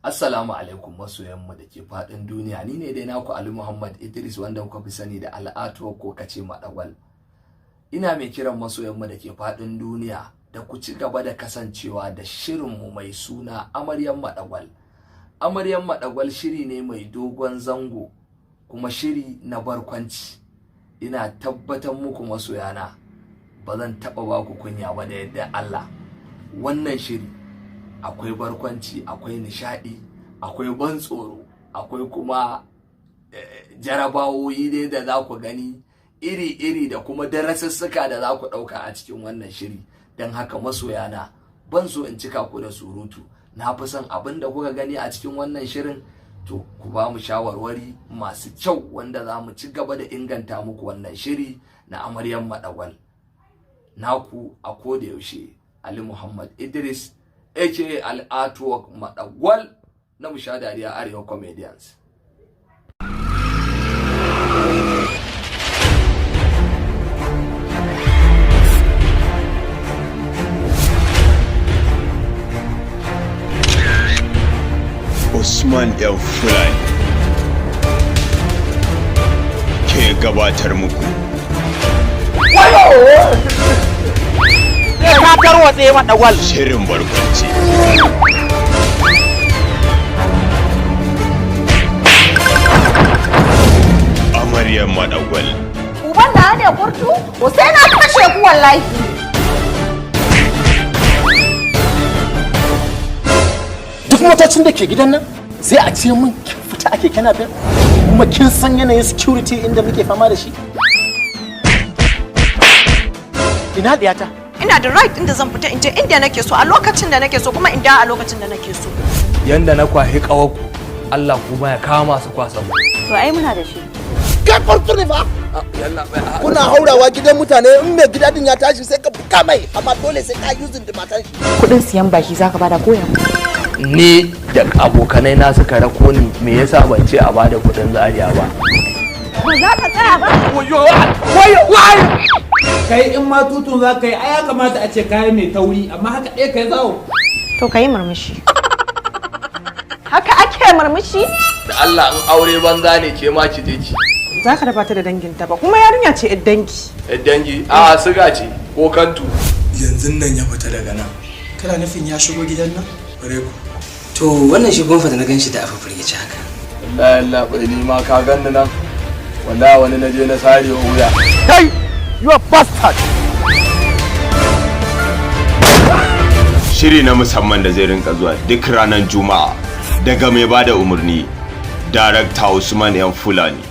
Assalamu alaikum masoyanmu da ke faɗin duniya. Ni ne dai naku Ali Muhammad Idris, wanda kuka fi sani da Al'atuwa ko kace Madagwal. Ina mai kiran masoyanmu da ke faɗin duniya da ku ci gaba da kasancewa da shirinmu mai suna Amaryan Madagwal. Amaryan Madagwal shiri ne mai dogon zango kuma shiri na barkwanci. Ina tabbatar muku masoyana, ba zan taɓa ba ku kunya ba da yadda Allah. Wannan shiri akwai barkwanci, akwai nishadi, akwai ban tsoro, akwai kuma jarabawoyi dai da za ku gani iri-iri da kuma darasussuka da za ku ɗauka a cikin wannan shiri. Don haka masoyana, ban so in cika ku da surutu. Na fi son abin da kuka gani a cikin wannan shirin, to ku ba mu shawarwari masu kyau wanda za mu ci gaba da inganta muku wannan shiri na Amaryan Madagwal. Naku a koda yaushe, Ali Muhammad Idris, aka Al'atuwa Madagwal na Musha Dariya Arewa Comedians. Usman yan Fulani ke gabatar muku. Ka tarwatse, Madagwal. Shirin barkwanci. Amaryar Madagwal. Uban na ne kurtu? Ko sai na kashe ku wallahi. Duk motocin da ke gidan nan sai a ce mun kin fita ake kana bin, kuma kin san yanayin security inda muke fama da shi. Ina diyata? Ina da right inda zan fita in je inda nake so a lokacin da nake so, kuma in dawo a lokacin da nake so. Yanda na kwahi ƙawaku, Allah kuma ya kawo masu kwasan. To ai muna da shi. Kai farko ne fa. Kuna haurawa gidan mutane, in mai gida din ya tashi sai ka buka mai, amma dole sai ka using da matan shi. Kudin siyan baki zaka bada koya? Ni da abokanai na suka rako ni, me yasa ban ce a bada kuɗin Zaria ba? Ba za ka tsaya ba? Kai, in ma tutun za ka yi, ai ya kamata a ce kayi mai tauri, amma haka ɗaya kai zawo. To ka yi murmushi. Haka ake murmushi? Da Allah, in aure banza ne, ke ma ki je ki. Za ka raba ta da danginta ba, kuma yarinya ce yar dangi. Yar dangi a siga ce ko kantu. Yanzu nan ya fita daga nan. Kana nufin ya shigo gidan nan? Bare ku. To wannan shigon fa da na ganshi da afa firgici haka. Wallahi Allah bai, ni ma ka ganni nan, wallahi wani na je na sare wa wuya. Kai, you are bastard. Shiri na musamman da zai rinka zuwa duk ranar Juma'a daga mai bada umarni, Darakta Usman yan Fulani.